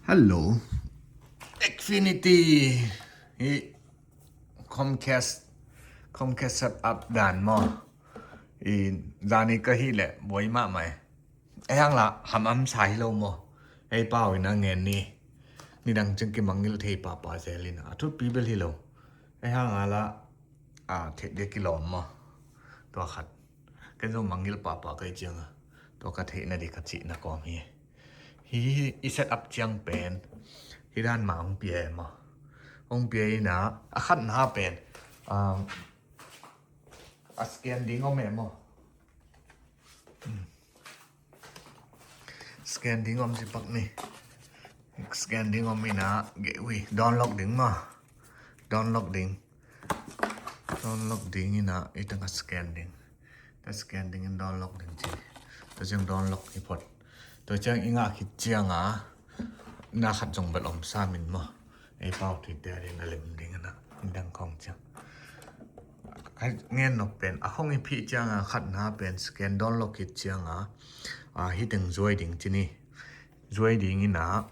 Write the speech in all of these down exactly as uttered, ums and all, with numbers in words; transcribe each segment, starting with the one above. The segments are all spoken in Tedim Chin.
Hello. Xfinity hi Comcast, Comcast set up dan maw. I zani ka hih leh buai mahmah e. Ei hang la ham am sa hi lo maw. Ei pau in a ngen ni. Nidang ciang kimangngilh thei papa zel in a thupi bel hi lo. Ei hang a la a theih dia kilawm maw. Tua khat ken zong mangngilh papa ka hih ciang a, tua ka theihna di ka cihna kawm hi. Hi hi i set up ciang pen hi dan mah hong pia e maw. Hong pia in a, a khatna pen, um, a scan ding om e maw. Hmm. Scan ding om ci pak ni. Scan ding om in a, gateway download ding maw. Download ding. Download ding in a, i tang a scan ding. Tua scan ding in download ding ci. Tua ciang download i phot. Tua ciang i ngah khit ciang a, na khat zong bel om sam in maw. Ei pau thei te a ding a lem ding in a, dang khong ciang. Ka ngen nop pen, a khong i phih ciang a, khatna pen scan download khit ciang a, a, hi teng zuai ding ci ni. Zuai ding in a,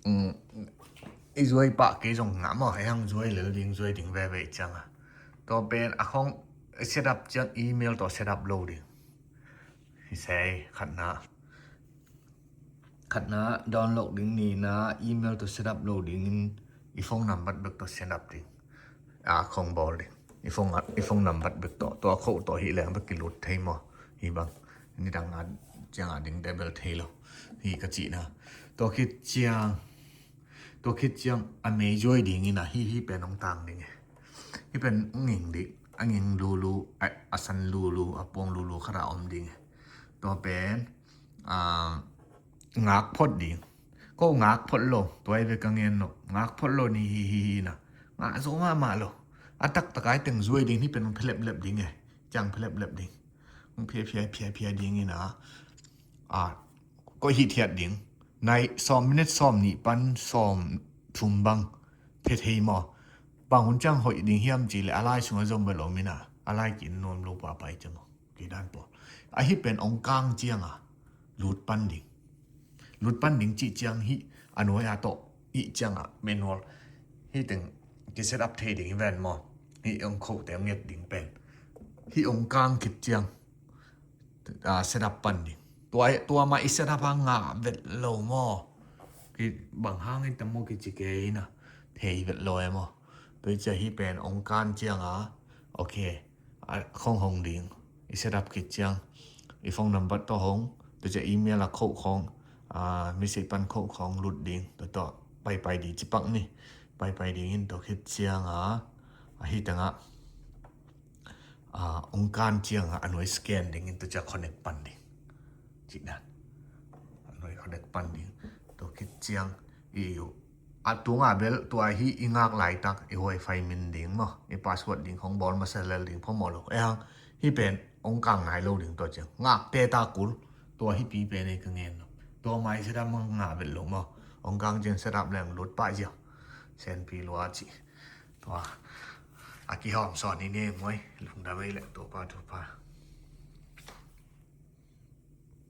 um, i zuai pah kei zong ngah maw, ei hang zuai lel ding, zuai ding veve ciang a. Tua pen a khong set up ciang email tawh set up lo ding. Hi sei, khatna. Khatna download ding, nihna email tawh set up lo ding in i phone number bek tawh set up ding. A khong bawl ding. I phone, i phone number bek tawh, tua khoh tawh hi leng bek kilut thei maw. Hi bang. Nidang a ciang a ding te bel thei lo. Hi ka cihna. Tua khit ciang, tua khit ciang a mei zuai ding in a hi, hi pen hong tang ding e. Hi pen hong ing dik. A nging lulu, a, a san lulu, a puang lulu khat a om ding e. Tua pen, a, ngak phot ding. Ko ngak phot lo, tua i ve ka ngen lo. Ngak phot lo ni hi hi hi na. Ngah zo mahmah lo. A taktak a i teng zuai ding hi pen hong phelep lep ding e. Ciang phelep lep ding. Hong phia phia phia phia ding in a. A, ko hi thiat ding. Nai sawm minute sawm nih pan sawm thum bang. Thethei maw. Bang hun ciang hoih ding hiam ci le a lai sung a zom bel om in a. A lai ki in nuam lo papa i ci maw. Kei dan pawl. A hi pen hong kang ciang a lut pan ding. Lut pan ding cih ciang hi a nuai a tawh i ciang a manual. Hi teng ki set up thei ding hi ven maw. Hi hong khoh te hong nget ding pen. Hi hong kang khit ciang, a, set up pan ding. Tua, tua mah i set up hang ngah vet lo maw. Ki bang hang i tam maw ki ci kei na. Thei vet lo e maw. Tua i cia hi pen hong kang ciang a. Ok. A khong hong ding. I set up khit ciang. I phone number tawh hong. Tua cia email a khoh khong. A, message pan khoh khong lut ding. Tua tawh pai pai ding ci pak ni. Pai pai ding in tua khit ciang a. A hi tang a. A, hong kang ciang a, a nuai scan ding in tua cia connect pan ding. Cih dan. A nuai connect pan ding. Tua khit ciang i uh. A tung a bel tua hi i ngak laitak i wifi min ding maw. I password ding khong bawl masa lel ding phamawh lo. E hang hi pen hong kang ngai lo ding tua ciang. Ngak te ta kul. Tua hi pi pen e ka ngen lo. Tua mai set up mang ngah bel lo maw. Hong kang ciang set up leng lut pah ziau. Sen pi lua cih. Tua. A kihawm sawn i ne muai. Lungdam ei le tua pa tua pa.